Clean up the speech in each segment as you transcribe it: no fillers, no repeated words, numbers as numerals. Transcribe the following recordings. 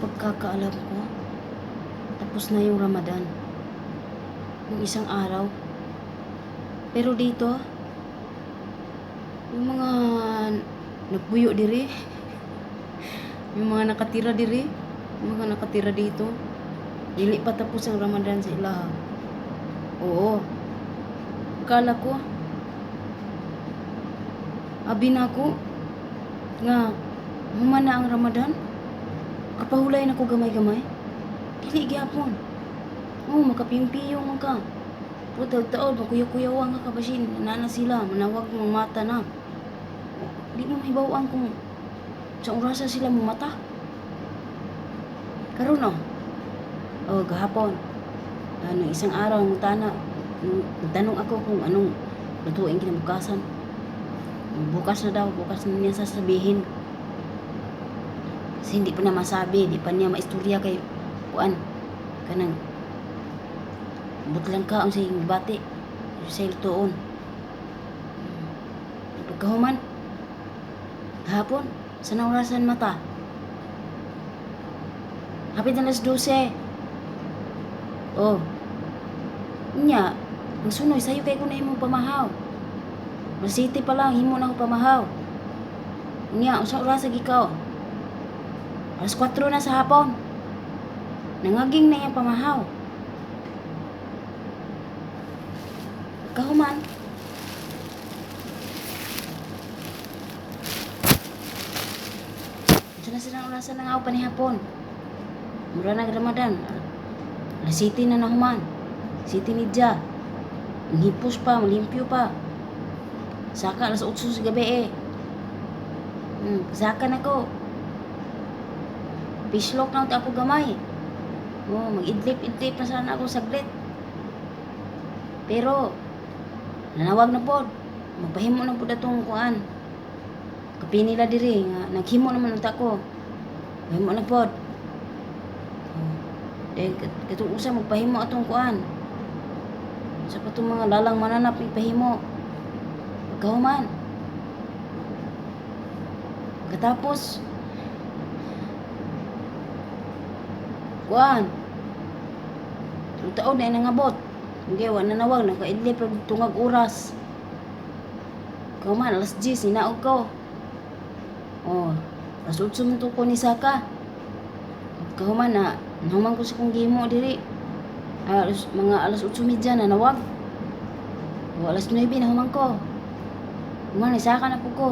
Pagkakaalam ko, tapos na yung Ramadan. Yung isang araw. Pero dito, yung mga nagbuyo diri, yung mga nakatira diri, yung mga nakatira dito, dili pa tapos ang Ramadan sa ilaha. Oo. Akala ko, abi na ako, nga, human na ang Ramadan, kapahulay na ko gamay-gamay. Dili gyapon. Oo, makapiyong-piyong man ka. Pero taod-taod, makuyaw-kuyawan ka kabasin, nana sila, manawag mga mata na. Di mo mahibaw-an kung sa orasa sila mumata. Karon oh. Oh, gahapon. Ano, isang araw mutana, nagtanong ako kung anong lutuin kinabukasan. Bukas na daw, bukas na niya sasabihin. Kasi hindi pa na masabi, di pa niya maistorya kay kuan kanang butlang ka ang sa bati sa lutuon. Pagkahuman, hapon, sa naurasan mata. Hapit na alas 12. Oh. Nya, ang sunoy, sayo kay ko na imong pamahaw. Alas 7 pa lang, himo na ako pamahaw. Nya, unsa oras ikaw? Alas 4 na sa hapon. Nangaging na iyang pamahaw. Pagkahuman, unsa na silang orasan ng aw panihapon? Mura na Ramadan. Alas 7 na nahuman. 7 ni Dya. Ang hipos pa, malimpyo pa. Saka alas 8 sa gabi eh. Saka na ko. Pislok na ako gamay. Oh, mag-idlip-idlip na sana ako saglit. Pero, nanawag na pod. Magpahimo na pod atong kuan. Kapi nila diri nga naghimo naman unta ko. Pahimo na pod. Oh. Dahil katong usa magpahimo atong kuan. Sa patong mga lalang mananap ipahimo. Pagkahuman. Pagkatapos, kuan. Taon na nangabot. Hindi, wa na nawag. Nakaidlip pag tungag oras. Kahuman, alas 10, hinaog ko. Oh, alas 8 man to ko ni Saka. Kahuman na, nahuman ko sa kong gihimo diri. Alas, mga alas 8:30 na nawag. O, alas 9 nahuman ko. Human, ni Saka na po ko.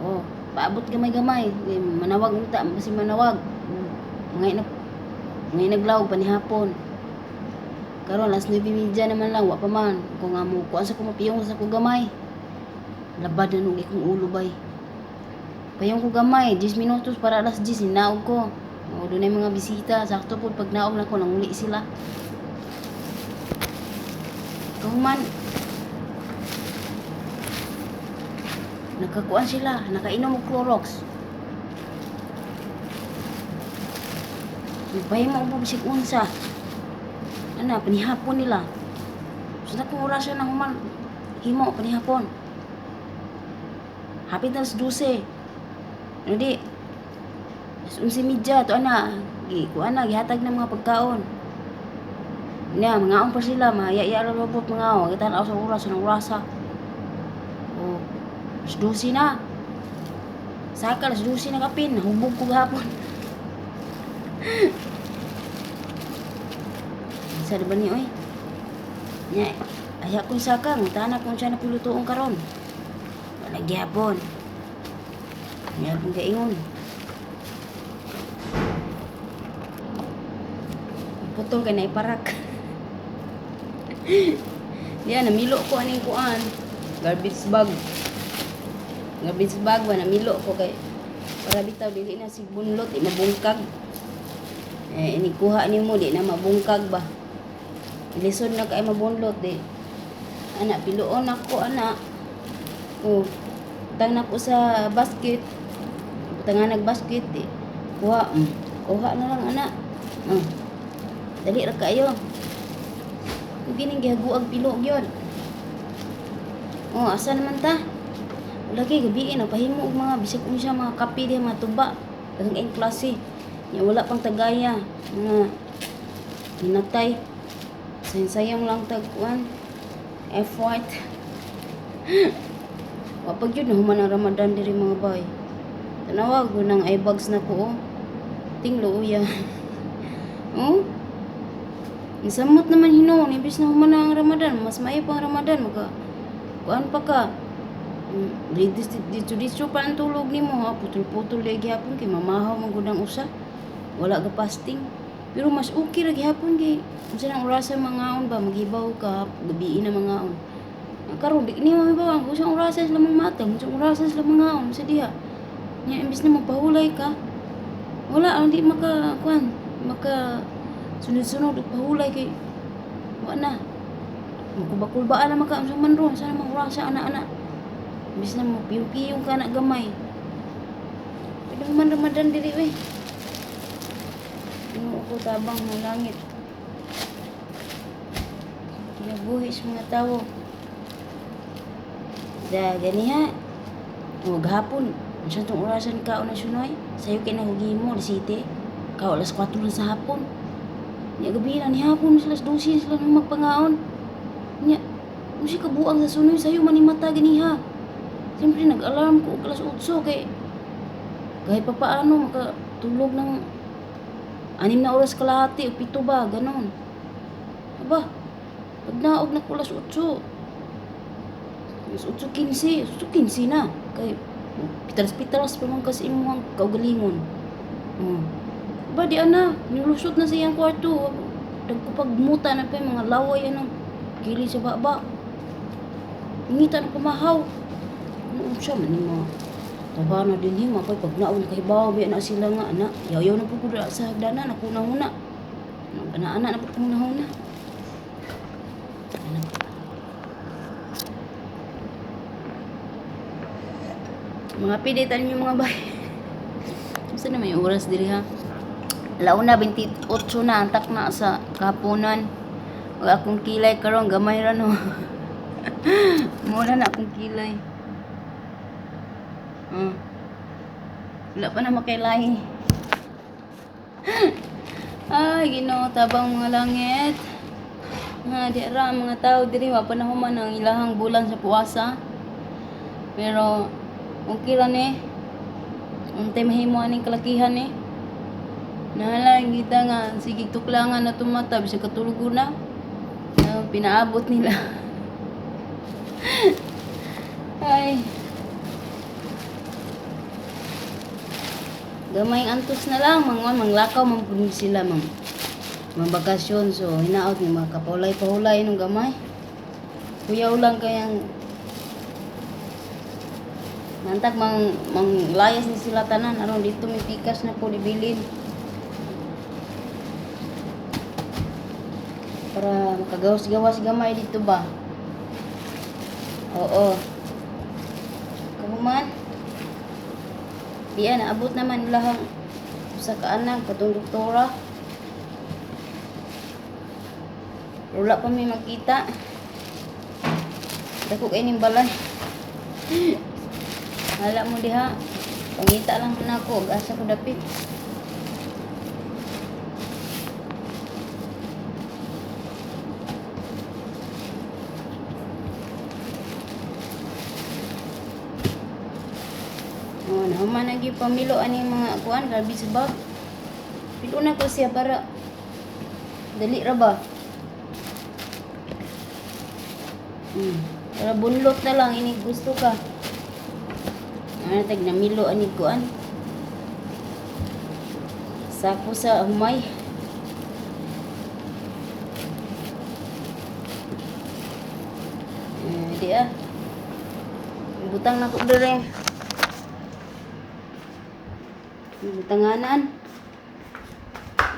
Oh, paabot gamay-gamay. Eh, manawag unta, kasi manawag. Mga inaglawg panihapon. Karon alas 9:30 naman lang, wa pa man. Kung nga mo, kuan sa kumapiyong sa ko gamay. Labad na nung ikong ulo bay. Payong ko gamay, 10 minutos para alas 10, hinaog ko. O, doon mga bisita, sakto po pag naog na ko, nanguli sila. Kahuman, nakakuan sila, nakainom og Clorox. Nagpahimo po bisig unsa. Ana, panihapon nila. Sa so, kung oras na human, himo, panihapon. Hapit na alas 12. Ano di? Alas 11:30, to ana, gi, kuan na, gihatag na mga pagkaon. Nya, mga pa sila, mahaya-ya lang robot mga o, kita na sa oras, ng orasa. Oh, alas 12 na. Saka, alas 12 na kapin, nahubog ko gahapon. Sa ba ni oy? Nya, aya ko saka, ngutana kung siya napulutoong karon. Wala gyapon. Gyapon kaingon. Putol kay naiparak. Diyan, namilo ko aning kuan. Garbage bag. Garbage bag ba, namilo ko kay para bitaw dili na sig bunlot, di mabungkag. Eh, inikuha nimo di na mabungkag ba. Lisod na kay mabunlot di. Ana, piluon ako ana. Oh, butang na ko sa basket. Butang nga nag-basket di. Kuha, kuha na lang ana. Oh. Dali ra kayo. Kung gining gihaguag pilo gyud. Oh, asa naman ta? Lagi gabi na pahimo og mga bisag unsa mga kape diha mga tuba. Daghang kayong klase. Ya, wala pang tagaya. Mga hinatay. Sayang lang tagkuan. Effort. Wapag yun, nahuman ang Ramadan diri, mga bay. Tanawa ko ng eye bags na ko, oh. Tinglo, uya. Oh? Samot naman hinuon, imbis na human ang Ramadan, mas maayo pa ang Ramadan, maka kuan pa ka. Dito dito pa ang tulog nimo ha, putol-putol lagi gihapon kay mamahaw man gud ang usa. Wala ga fasting. Pero mas okay ra gihapon kay unsa nang orasa mangaon ba, maghibaw ka, gabii na mangaon. Ang karon di ni mahibaw ang usang orasa sila mangmatang, unsang orasa sila mangaon sa diha. Nya imbis na magpahulay ka, wala ang di maka kuan, maka sunod-sunod og pahulay kay wa na. Magkuba-kulbaan na maka unsa man ron, sana mang orasa ana-ana. Imbis na mo piyong-piyong ka na gamay. Pwede man Ramadan diri we. Ginoo ko, tabang ng langit. Kinabuhi sa mga tao. Da ganiha. O gahapon, unsa tong orasan kaon na sunoy? Sayo kay nagugimo alas 7. Kao alas 4 lang sa hapon. Nya gabi na ni hapon sila alas 12 sila nang magpangaon. Nya unsa kabuang sa sunoy, sayo man ni mata ganiha. Siyempre nag-alarm ko og alas 8 kay kahit pa paano makatulog ng 6 na oras kalahati o 7 ba, ganon. Aba, pag naog na ko alas 8, alas 8:15, 8:15 na. Kay pitaras-pitaras pa man kasi imong kaugalingon. Aba, di ana, nilusot na sa iyang kwarto. Nagkupagmuta na pa yung mga laway anong gili sa baba. Ngita na pamahaw. Ano siya man ni mga taba na din hima kay pag naon kahibaw biya na sila nga ana. Yaw-yaw na po ko sa hagdanan ako na huna. Ana-ana na po ko na huna. Ano? Mga pilitan niyo, mga bay. Unsa na may oras diri ha? Launa 28 na antak na sa kahaponan. Ug akong kilay karon gamay ra, no. Muna na akong kilay. Wala pa na makailay. Ay, Ginoo, tabang mga langit. Ha, di ra ang mga tao diri wa pa na human ang ilahang bulan sa puasa. Pero okay ra ni. Untay mahimo aning kalakihan ni. Nahala kita nga sige tuklangan na tumata bisag katulog na. Pinaabot nila. Ay. Gamay antos na lang, mga manglakaw man pud sila mang mambakasyon, so hinaot ni mga kapahulay-pahulay nung gamay. Kuyaw lang kayang nantag mang manglayas ni sila tanan aron dito may pikas na po dibilin para makagawas-gawas gamay dito ba. Oo. Kahuman. Diyan, naabot naman ilahang usa ka anak katong doktora. Wala pa may makita. Dako kay ning balay. Hala mo diha. Pangita lang man ako ug asa ko dapit. Oh, nahuman na gyud pamilo ani mga kuan garbage bag. Pilo na ko siya para dali ra ba. Para bunlot na lang ini gusto ka. Ano tag namilo ani kuan. Sako sa humay. Eh, di ah. Butang na ko dere. Butanganan.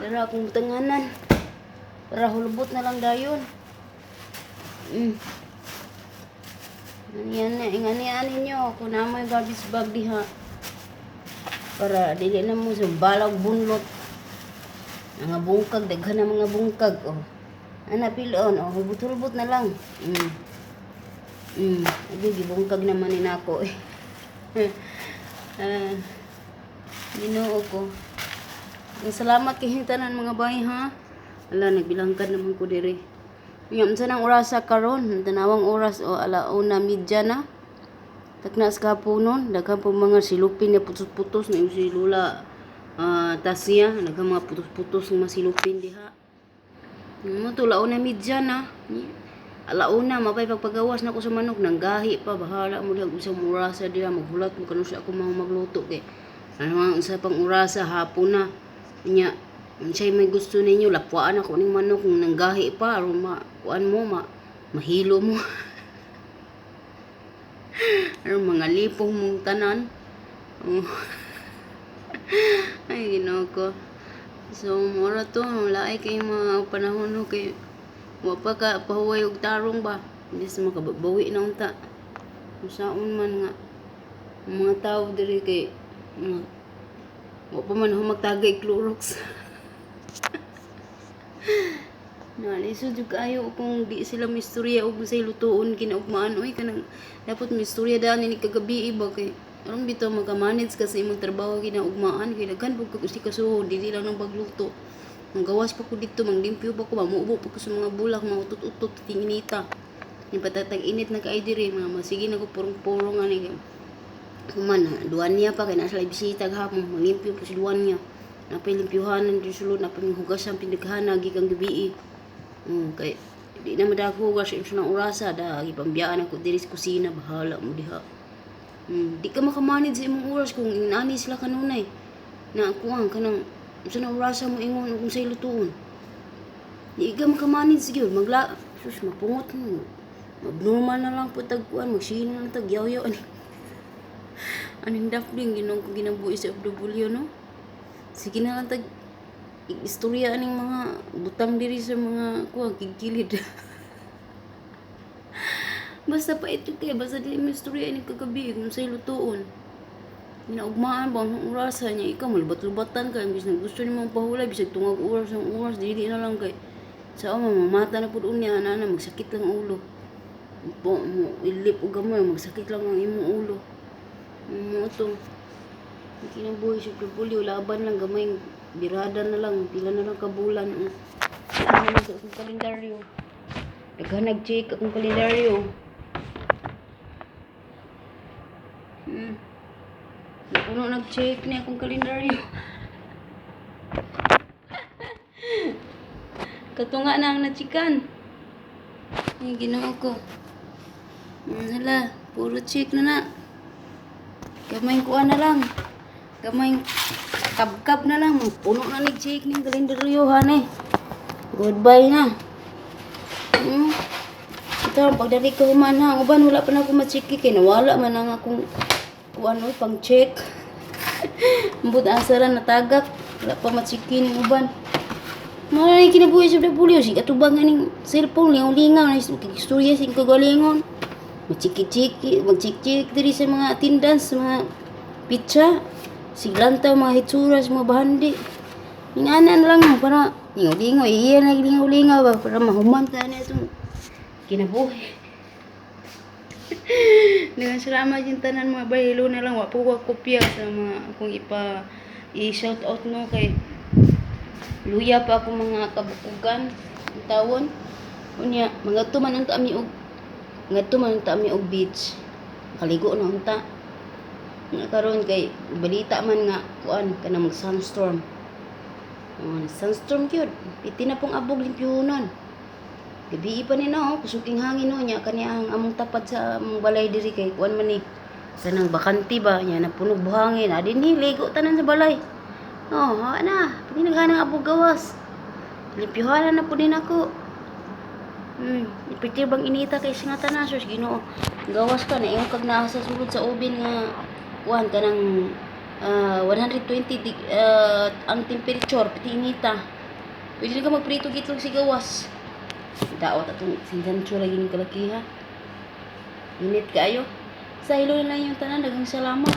Dara akong butanganan. Para hulubot na lang dayon. Yan na, inganian ninyo kung na may garbage bag diha. Para dili na mo sa balag bunlot. Mga bungkag, daghan na mga bungkag. Oh. Ana pilon, oh, hulbot-hulbot na lang. Abi gibungkag naman ni nako eh. Ah, Ginoo ko. Ang salamat kay tanan, mga bay, ha. Ala, nagbilangkad naman ko diri. Nya unsa nang orasa karon? Tanawang oras o 1:30 na. Takna sa kahaponon, daghan po mga silupin na putos-putos na yung si Lula Tasya, daghan mga putos-putos ng mga silupin diha. Mo to 1:30 na. Alauna mapay pagpagawas na ko sa manok, nanggahi pa, bahala mo diha unsang orasa diha, maghulat mo kanu sa ako mga magluto kay ano ang usa pang orasa, hapon na. Nya unsay may gusto ninyo, lapwaan ako ning manok kung nanggahi pa aron ma kuan mo, ma mahilo mo, aron mga lipong mong tanan. Oh. Ay, Ginoo ko. So mora to, laay kay mga panahon no, kay wa pa ka pahuway og tarong ba, hindi sa makabawi na unta. Unsaon man nga ang mga tao diri kay mga wa pa man magtagay Clorox. Nalisod jud kaayo kung di sila mistorya og unsay lutuon kinaugmaan oy. Kanang dapat mistorya daan ni kagabi ba, kay aron bitaw maka-manage ka sa imong trabaho kinaugmaan, kay daghan pud kag kasuhon, dili lang nang pagluto. Manggawas pa ko dito, manglimpyo pa ko, mamubo pa ko sa mga bulak, mga utot-utot, tinginita. Yung patatag init na kay diri, mga masige na ko purong-purong ani. Human, duwan niya pa, kay nasa bisita gahapon, manglimpyo pa si duwan niya. Napay limpyuhanan di sulod, napay hugasan pindaghana gikan gabii. Kay di na madako hugas sa ng orasa da gipambiyaan ako diri sa kusina, bahala mo diha. Di ka makamanage sa imong oras kung inani sila kanunay. Na kuang kanang unsa na orasa mo ingon kung say lutuon. Di ka makamanage gyud, magla sus, mapungot mo. Abnormal na lang po tagkuan, magsino na tag yaw-yaw ani. Aning dapling ginong ko ginabuhi sa FW, no? Sige na lang tag istorya aning mga butang diri sa mga kuang kigkilid. Basta pa ito kay basta dili mo istorya ini kagabi kung say lutuon. Ginaugmaan ba ang orasa niya, ikaw malubat-lubatan ka imbis na gusto nimo pahulay bisag tungag oras ang oras, dili na lang kay sa ama mamata na pud unya ana na magsakit lang ulo. Po mo ilip og gamay, magsakit lang ang imong ulo. Mo to. Kinabuhi sa portfolio, laban lang gamay, birada na lang, pila na lang ka bulan. Oh. Ano sa akong kalendaryo? Daghan nag-check akong kalendaryo. Puno nag-check ni akong kalendaryo. Katunga na ang nachikan. Ay, Ginoo ko. Hala, puro check na na. Gamay kuha na lang. Gamay kabkab na lang. Puno na ni check ning kalendaryo han eh. Goodbye na. Ito, pagdali ko human ha. Uban, wala pa na ako ma-check kay nawala man ang akong kuan oy, pang check. Ambot asa ra natagak. Wala pa ma-check ning uban. Mao na kinabuhi sa W. Sige, atubang aning cellphone, lingaw-lingaw, na istorya sa kagalingon. Magchiki-chiki, magchik-chik diri sa mga attendance, sa mga pitsa. Siglantaw, mga hitsura, sa mga bahandi. Ingana na lang mo, para lingaw-lingaw, iya na lingaw-lingaw ba, para mahuman ta na itong kinabuhi. Daghang salamat yung tanan, mga baylo na lang, wa po ko kopya sa mga akong ipa i-shout out no, kay luya pa ako mga kabukugan tawon. Unya mangadto man unta mi og ngadto man unta mi og beach, kaligo na unta nga karon kay balita man nga kuan kanang mag sunstorm. Oh, sunstorm gyud, piti na pong abog limpyunon. Gabi pa ni no, kusuking hangin no, nya kani ang among tapat sa among balay diri kay kuan man ni kanang bakante ba, nya napunog buhangin, adi ni ligo tanan sa balay. Oh, ha na, pati naghanang abog gawas. Limpyuhan na po din ako. Ipitir bang inita kay singa tanan, sus Ginoo. Gawas ka na ingon kag naa sa sulod sa oven nga kuan kanang 120 ang temperature, pati inita. Pwede ka magprito gitlog si gawas. Daot atong sinsancho lagi ning kalaki ha. Init kaayo. Sa ilo na lang yung tanan, daghang salamat.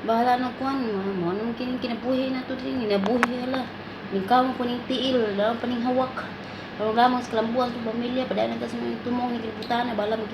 Bahala na kuan, mo naman kining kinabuhi na to din, kinabuhi hala. Ningkaw ko ning tiil, dama pa ning hawak. Pero lamang sa kalambuan sa pamilya, padayon ta sa mga tumong ni kinabutan, bahala mo.